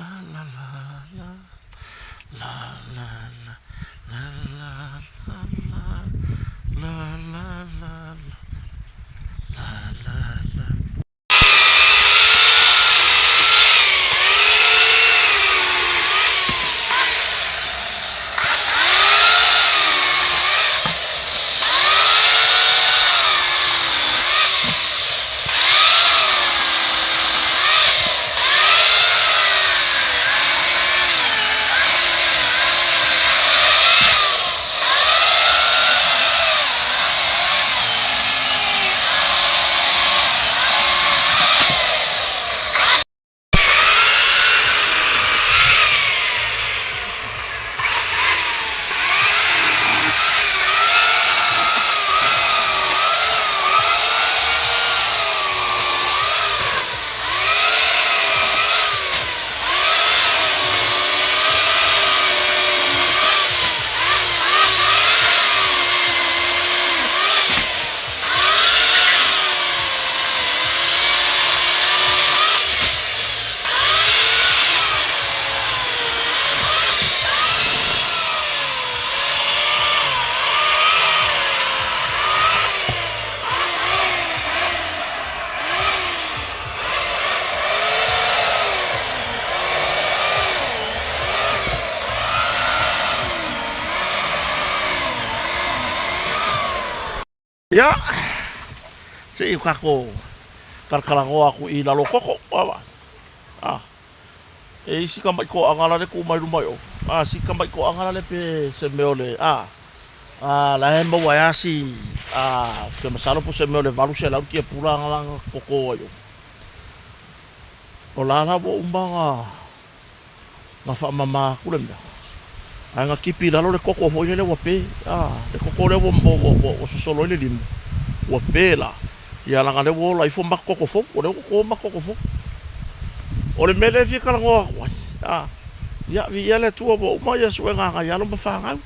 La la la la La la la La la la la La la la la La la la. Ia, se i kako kalakalanoa aku i lalo koko, awa. Ah, e isi ka mai koaga la le ku mai luma i o. Ah, si ka mai koaga la le pe se mea o le, ah, ah, la e maua e asi, ah, ke masalo po se mea o le 800 kia pula nga la koko ai o. O la la ua uma nga Na faamama atu le mea, ae na tipi i lalo le koko foi lele ua pe, a, le koko lea ua sosolo ai le limu, ua pe la, ia leaga o lea ua ola ifo ma koko fou, o lea ua toto ma koko fou. O le mea lea e fia talanoa atu ai, a, ia, viia le Atua ua uma ia suega a nai alo ma fanau,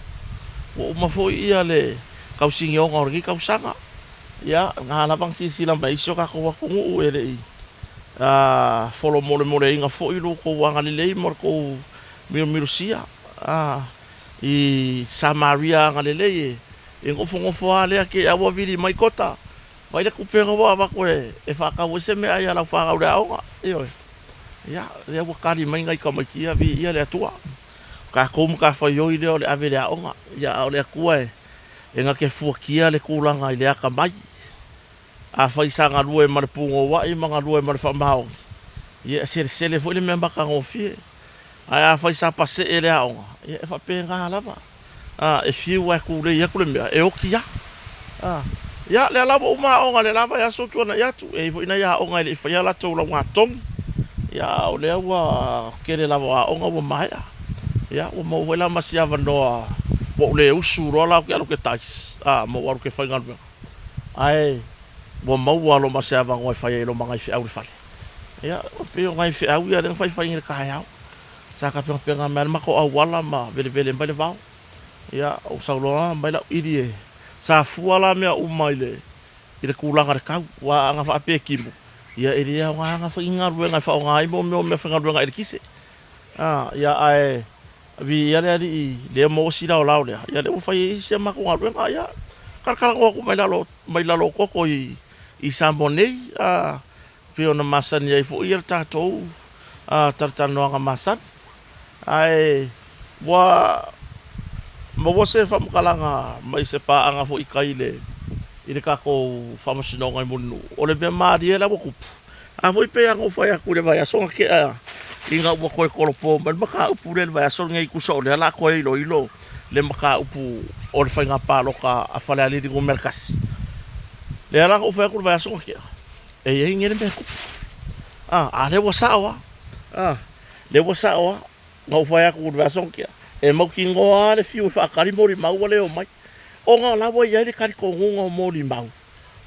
ua uma foi ia le tausinioga o lenei tausaga. Ia, na lava na silasila mai ai si o tatou atunuu e le i folomolemoleina foi lo outou agalelei ma lo outou milomilosia i Samaria agalelei e nofonofo lava lea te ua vili mai kota, vaai le tupe lena ua avatu e faatau ai se meaai a lau fanau i le aoga. Ioe. Ia, lea ua tali mai nai tamaiti ia, viia le Atua. O tatou matafaioi lea o le ave i le aoga, ia a o le Atua e E na te fuatia le tulaga i le atamai. Afai sa galue ma le punouai ma galue ma le faamaoni, ia e selesele foi le mea matagofie. Ae afai sa pasee le aoga, ia e faapena lava. A, e fiu lava e tulei atu le mea, e oti lava. A, ia, lea la ua uma aoga i le la vaiaso ua tuanai atu. E i ai foi nai aoga e le i faia latou laugatogi, ia a o lea ua tele lava o aoga ua maea. Ia, ua maua foi la ma si avanoa ua ou le usu loa la ou te alu ke tais, a, ma ou alu ke faigaluega. Ae ua maua loa ma se avanoa e fai ai loa ma nai feau i le fale. Ia, e pei o nai feau ia lea na faifai nei i le taeao. Sa tapenapena mai lava le matou auala ma velevele mai le vao. Ia, ou sau loa aumai lau ili e sa fua la mea uma i le i le tulaga o le tau, aua ana faapea e timu, ia e le aoga ona fai ni galuega e faaaoga ai mea o meafaigaluega eletise. A, ia ae viia le Alii lea maua si laolao lea, ia lea ua fai ai si a matou galuega, ia talatalanoa atu mai lalo mai lalo o toto i i Samoa nei, a, pei ona masani ai foi le tatou talatalanoaga masani. Ae ua maua se faamatalaga mai se paaga foi i tai i le tatou faamasinoga i Mulinuu, o le mea malie la ua tupu, a foi pei lava ona ou fai atu i le vaiaso na tea ina ua toe tolopo mai le mataupu lea i le vaiaso lenei, tusa o lea o le a toe iloilo le mataupu o le faiga palota a Falealili Nu.1. Lea la na ou fai atu i le vaiaso na tea, e i ai nei le mea e tupu. A lea ua sao lava. A, lea ua sao lava. Na ou fai atu i le vaiaso na tea, e mautinoa lava le fiu e faatali molimau ua le omai. Ona o la ua i ai le talitonuga o molimau,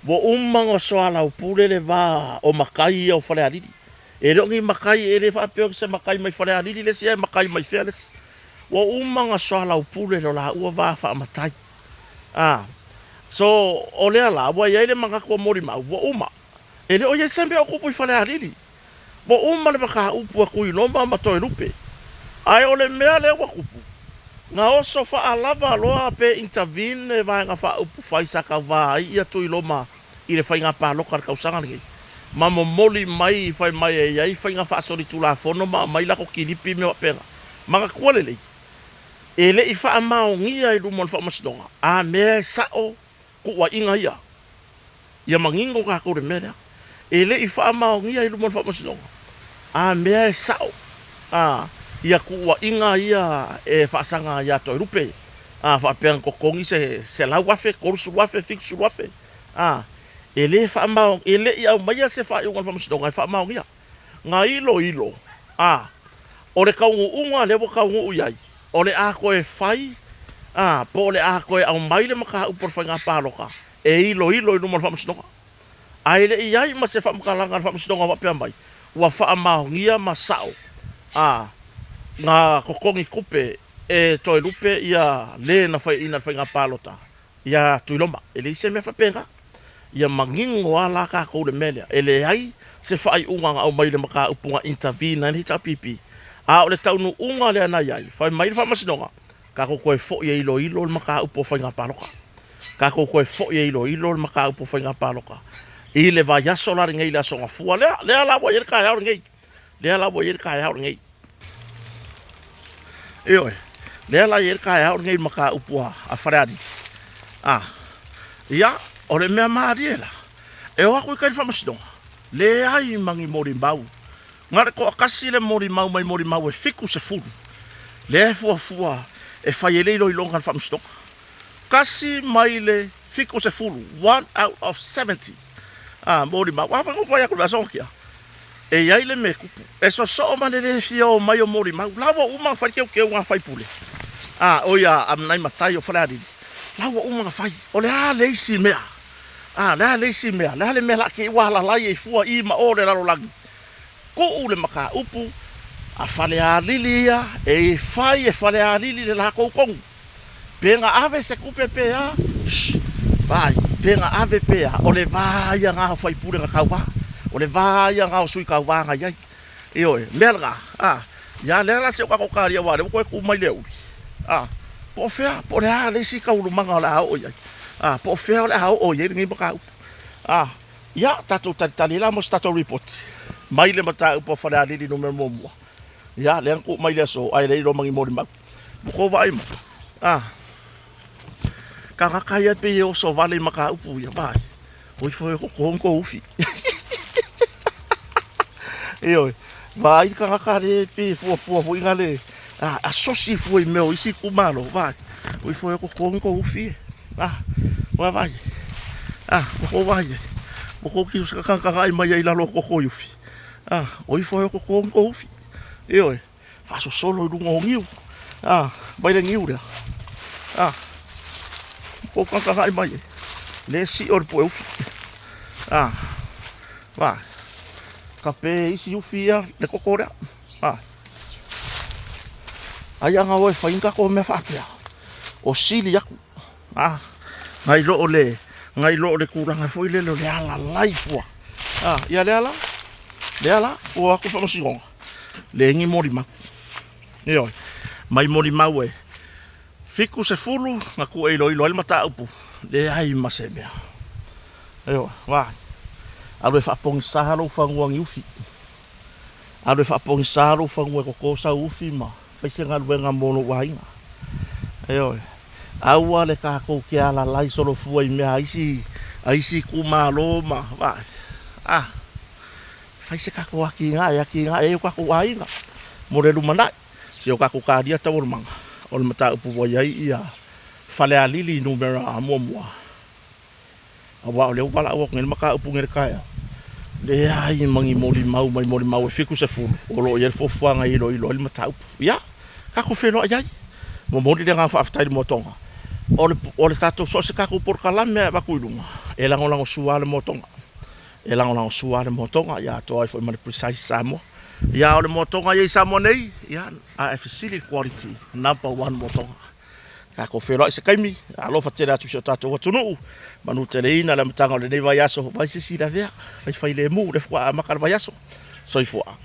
ua uma ona soalaupule le va o matai ia o Falealili. E le o ni matai, e le faapea o se matai mai Falealili le isi ae matai mai fea le isi. Ua uma ona soalaupule lo laua va faamatai. A, so, o lea la, ua i ai le manatu o molimau, ua uma. E le o i ai se mea o tupu i Falealili. Ua uma le mataupu a Tuiloma ma Toelupe, ae o le mea lea ua tupu, na oso faalava loa pe intervene le Vaega Faaupufai sa tauva ai ia Tuiloma i le faiga palota i le tausaga lenei, ma momoli mai fai mai e i ai faiga faasolitulafono ma aumai latou kilipi ma mea faapena. Manatua lelei, e le i faamaonia i luma o le Faamasinoga a mea e sao tuuaiga ia. Ia manino tatou i le mea lea. E le i faamaonia i luma o le Faamasinoga a mea e sao a ia tuuaiga ia e faasaga ia Toelupe a faapea na totogi se $100,000, $30,000, $70,000 a e le faamaonia, e le i aumaia se faaiuga a le Faamasinoga e faamaonia. Na iloilo a o le taunuuga lea ua taunuu i ai, o le a toe fai a po o le a toe aumai le mataupu o le faiga palota e iloilo i luma o le Faamasinoga. Ae le i i ai ma se faamatalaga a le Faamasinoga o faapea mai, ua faamaonia ma sao a na totogi tupe e Toelupe ia le na faiaina i le faiga palota ia Tuiloma. E leai se mea faapena. Ia manino lava la tatou i le mea lea, e leai se faaiuga na aumai i le mataupu na intervene ai le HRPP, a o le taunuuga lea na i ai, fai mai le Faamasinoga, tatou toe foi e iloilo le mataupu o faiga palota. Tatou toe foi e iloilo le mataupu o faiga palota i le vaiaso la lenei, le Aso Gafua lea, lea la ua i ai le taeao lenei, lea la ua i ai le taeao lenei. Ioe, lea la e i ai le taeao lenei i le mataupu a Falealili. A, ia, o le mea malie la, e o atu i tai i le faamasinoga, leai ma ni molimau. Na o le toatasi le molimau mai molimau e 70, lea e fuafua e fai ai le iloiloga a le faamasinoga. Tasi mai le 70, one out of 70, a, molimau. A fai na ou fai atu i le aso anatia, E i ai le mea e tupu, e sosoo ma le le fia o mai o molimau. La ua uma ona fai le teuteuga a faipule, a o ia a nai matai o Falealili, la ua uma ona fai. O le a le isi mea? A, le a le isi mea? Le a le mea la te i ua alalai ai fua i ma o le lalolagi? Tuu le mataupu a Falealili ia e fai e Falealili le latou tonu. Pe na ave se tupe pe a, shh, vaai, pe na ave pe a, o le va ia na o faipule na tauva, o le va ia na o sui tauva na i ai. Ioe, mea lena, a, ia lea la si o tatou kalia aua o lea ua toe tu mai le aoauli, a, po o fea, po o le a le isi taualumaga o le a oo i ai, a, po o fea o le a oo i ai lenei mataupu. A, ia, tatou talitali ai la mo se tatou lipoti mai le mataupu a Falealili Nu.1. Ia, lea na tuu mai le aso, ae leai loa ma ni molimau. Ua tou vaai mai, a, tagata ia pei e oso vale i mataupu ia, vaai, o ifo e koko ni tou ufi. Ioe, vaai le tagata lea pei e fuafua foi na le, a, asosi fua i mea o isi itumalo, vaai, o ifo e koko ni tou ufi e. A, ua vaai, a, ua tou vaai ai, ua tou tilotilo tagatagai mai ai i lalo o koko i ufi. A, o ifo e koko ni tou ufi. Ioe. Faasosolo i luga o niu. A, vai le niu lea. A, kou tagatagai mai e. Le sio le pue ufi. A, va. Ka pe isi ufi ia le koko lea. A. Ai anga oe fai ni tatou mea faapea. O sili aku. A, nai lo o le, nai lo o le tulaga foi lele o le alalai fua. A, ia lea la, lea la, ua o atu le faamasinoga, leai ni molimau. Ioe, mai molimau e 70 na tuu e iloilo ai le mataupu, leai ma se mea. Ioe, vaai, alu e faapogisa lou fanua ni ufi. Alu e faapogisa lou fanua e toto sau ufi ma fai se galuega mo lou aiga. Ioe. Aua le tatou te alalai solofua i mea a isi, a isi itumalo ma, vaai. Ah, fai se tatou atinae e atinae ai o tatou aiga mo le lumanai. Si o tatou talia taualumaga o le mataupu ua i ai ia Falealili numera muamua. Aua o lea ua valaau atu nei le mataupu nei i le taeao, leai ma ni molimau mai molimau e 70 o lo o i ai le fuafuaga e iloilo ai le mataupu. Ia, tatou feiloai ai. Momoli le agaga faafetai i le moatoga. O le, o le tatou, so o se tatou polokalame lava e avatu i luga, e lagolagosua lava le moatoga. E lagolagosua lava le moatoga, ia atoa ai foi ma le Precise Samoa. Ia, o le moatoga ia i Samoa nei, ia, a e fesili i le quality, number one moatoga. Tatou feiloai se taimi, alofa tele atu i si o tatou atunuu, manuteleina le amataga o lenei vaiaso, vai se isi lavea, fai failemu, lea faatoa amata le vaiaso. Soifua.